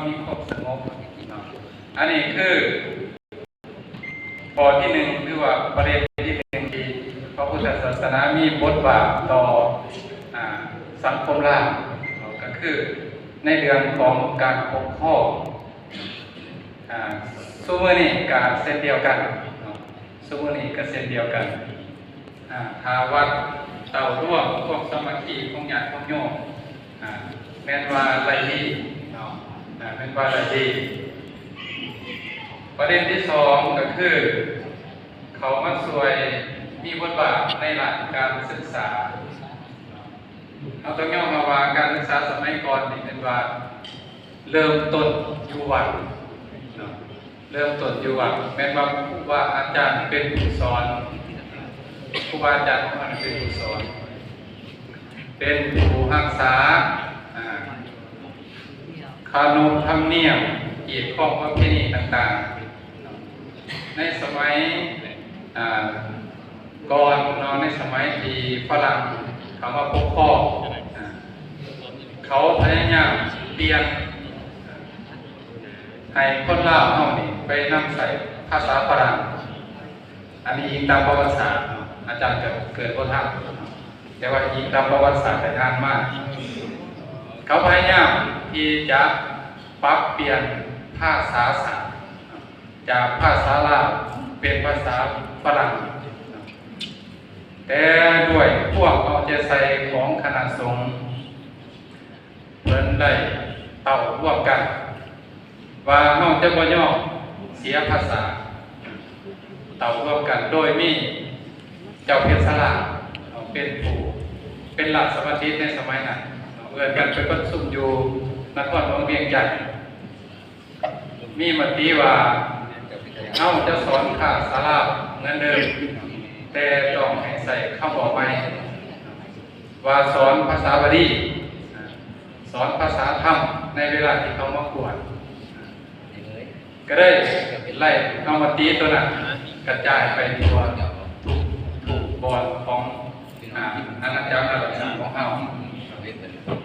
ມີຄວາມສະຫງົບເນາະ. ອັນນີ້ຄືຂໍ້ທີໜຶ່ງ ຫຼືວ່າປະເດັນທີໜຶ່ງ ທີ່ພະພຸດທະສາສະໜາມີບົດບາດຕໍ່ ອາ ສັງຄົມລາວເນາະ ກໍຄືໃນເລື່ອງຂອງການປົກຄອງ. ອາ ຊຸມື້ນີ້ກໍເຊັ່ນດຽວກັນເນາະ, ຊຸມື້ນີ້ກໍເຊັ່ນດຽວກັນ. ອາ ຖ້າວັດເຕົ້າລວມຄວາມສາມັກຄີຂອງຍາດຂອງໂຍມ ອາ ແມ່ນວ່າໄດ້ດີເນາະ, ອາ ແມ່ນວ່າໄດ້ດີ. ປະເດັນທີສອງກໍຄື ເຂົ້າມາຊ່ວຍມີບົດບາດໃນດ້ານການສຶກສາ. ເຮົາຕ້ອງຍອມຮັບວ່າການສຶກສາສະໄໝກ່ອນນີ້ແມ່ນວ່າເລີ່ມຕົ້ນຢູ່ວັດເນາະ, ເລີ່ມຕົ້ນຢູ່ວັດ ແມ່ນວ່າຄູບາອາຈານເປັນຜູ້ສອນ, ຄູບາອາຈານຂອງເຮົາເປັນຜູ້ສອນ ເປັນຜູ້ຮັກສາ ອາ ຂະໜົບທຳນຽມ ຮີດຄອງປະເພນີຕ່າງໆ ໃນສະໄໝ ອາ ກ່ອນເນາະ, ໃນສະໄໝທີ່ຝຣັ່ງເຂົ້າມາປົກຄອງ ອາ ເຂົາພະຍາຍາມປ່ຽນ ໃຫ້ຄົນລາວເຮົານີ້ໄປນຳໃຊ້ພາສາຝຣັ່ງ. ອັນນີ້ອີງຕາມປະຫວັດສາດເນາະ, ອາຈານກໍເກີດບໍ່ທັນເນາະ, ແຕ່ວ່າອີງຕາມປະຫວັດສາດໄດ້ອ່ານມາ ເຂົາພະຍາຍາມທີ່ຈະປັບປ່ຽນພາສາສາດ ຈາກພາສາລາວເປັນພາສາຝຣັ່ງ, ແຕ່ດ້ວຍຄວາມເອົາໃຈໃສ່ຂອງຄະນະສົງ ເພິ່ນໄດ້ເຕົ້າລວມກັນວ່າເຮົາຈະບໍ່ຍອມເສຍພາສາ, ເຕົ້າລວມກັນໂດຍມີເຈົ້າເພັດສາລາເປັນຜູ້ ເປັນລາຊະບັນດິດໃນສະໄໝນັ້ນ, ເອີ້ນກັນໄປປະຊຸມຢູ່ນະຄອນຫຼວງວຽງຈັນ. ມີມະຕິວ່າເຮົາຈະສອນພາສາລາວເໝືອນເດີມ, ແຕ່ຕ້ອງໃຫ້ໃຊ້ຄຳເວົ້າໃໝ່ວ່າສອນພາສາບາລີ, ສອນພາສາທຳໃນເວລາທີ່ເຂົາມາກວດ. ກໍໄດ້ໄລ່ເອົາມະຕິໂຕນັ້ນກະຈາຍໄປທົ່ວທຸກ ທຸກບ່ອນຂອງ ອາ ອານາຈັກລາວສາຂອງເຮົາ,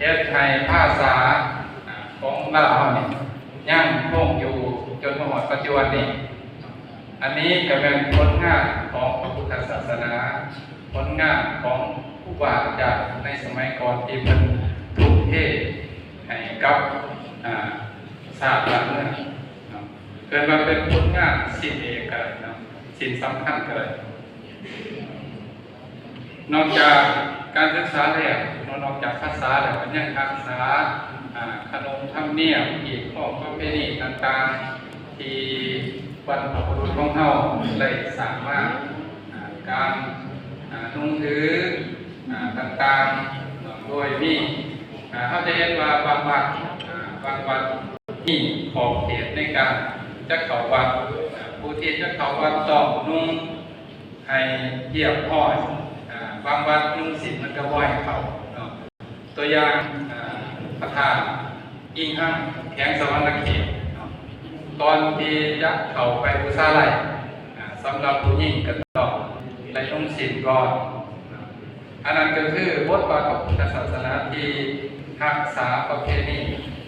ເຮັດໃຫ້ພາສາ ອາ ຂອງລາວເຮົານີ້ຍັງຄົງຢູ່ຈົນມາຮອດປັດຈຸບັນນີ້. ອັນນີ້ກໍແມ່ນຜົນງານຂອງພະພຸດທະສາສະໜາ, ຜົນງານຂອງຄູບາອາຈານໃນສະໄໝກ່ອນທີ່ເພິ່ນທຸ່ມເທໃຫ້ກັບ ອາ ຊາດບ້ານເມືອງເນາະ, ເອີ້ນວ່າເປັນຜົນງານຊິ້ນເອກກໍໄດ້ເນາະ, ຊິ້ນສຳຄັນກໍໄດ້. ນອກຈາກການສຶກສາແລ້ວເນາະ, ນອກຈາກພາສາແລ້ວ ກໍຍັງຮັກສາ ອາ ຂະໜົບທຳນຽມ ຮີດຄອງປະເພນີຕ່າງໆ ທີ່ບັນພະບຸລຸດຂອງເຮົາໄດ້ສ້າງມາ, ອາ ການ ອາ ນຸ່ງຖື ອາ ຕ່າງໆ ໂດຍມີ ອາ ເຮົາຈະເຫັນວ່າບາງວັດ ອາ ບາງວັດມີຂອບເຂດໃນການຈະເຂົ້າວັດ, ອາ ຜູ້ທີ່ຈະເຂົ້າວັດຕ້ອງນຸ່ງໃຫ້ຮຽບຮ້ອຍ, ອາ ບາງວັດນຸ່ງສິ້ນມັນກໍບໍ່ໃຫ້ເຂົ້າເນາະ. ຕົວຢ່າງ ອາ ພະທາດອີງຮັງ ແຂວງສະຫວັນນະເຂດເນາະ, ກ່ອນທີ່ຈະເຂົ້າໄປບູຊາໄຫຼ ອາ ສຳລັບຜູ້ຍິງກໍຕ້ອງໄດ້ນຸ່ງສິ້ນກ່ອນ. ອັນນັ້ນກໍຄືບົດບາດຂອງພຸດທະສາສະໜາທີ່ຮັກສາປະເພນີ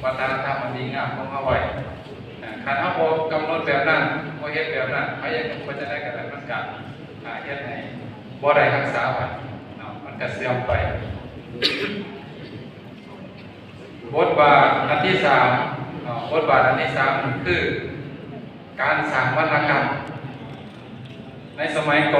ວັດທະນະທຳອັນດີງາມຂອງເຮົາໄວ້. ອາ ຄັນເຮົາບໍ່ກຳນົດແບບນັ້ນ, ບໍ່ເຮັດແບບນັ້ນ, ໃຜຢາກນຸ່ງໄປຈັ່ງໃດກໍໄດ້, ມັນກະ ອາ ເຮັດໃຫ້ບໍ່ໄດ້ຮັກສາໄວ້ເນາະ, ມັນກະເສື່ອມໄປ. ບົດບາດອັນທີສາມເນາະ, ບົດບາດອັນທີສາມນີ້ຄືການສ້າງວັນນະກຳ. ໃນສະໄໝກ່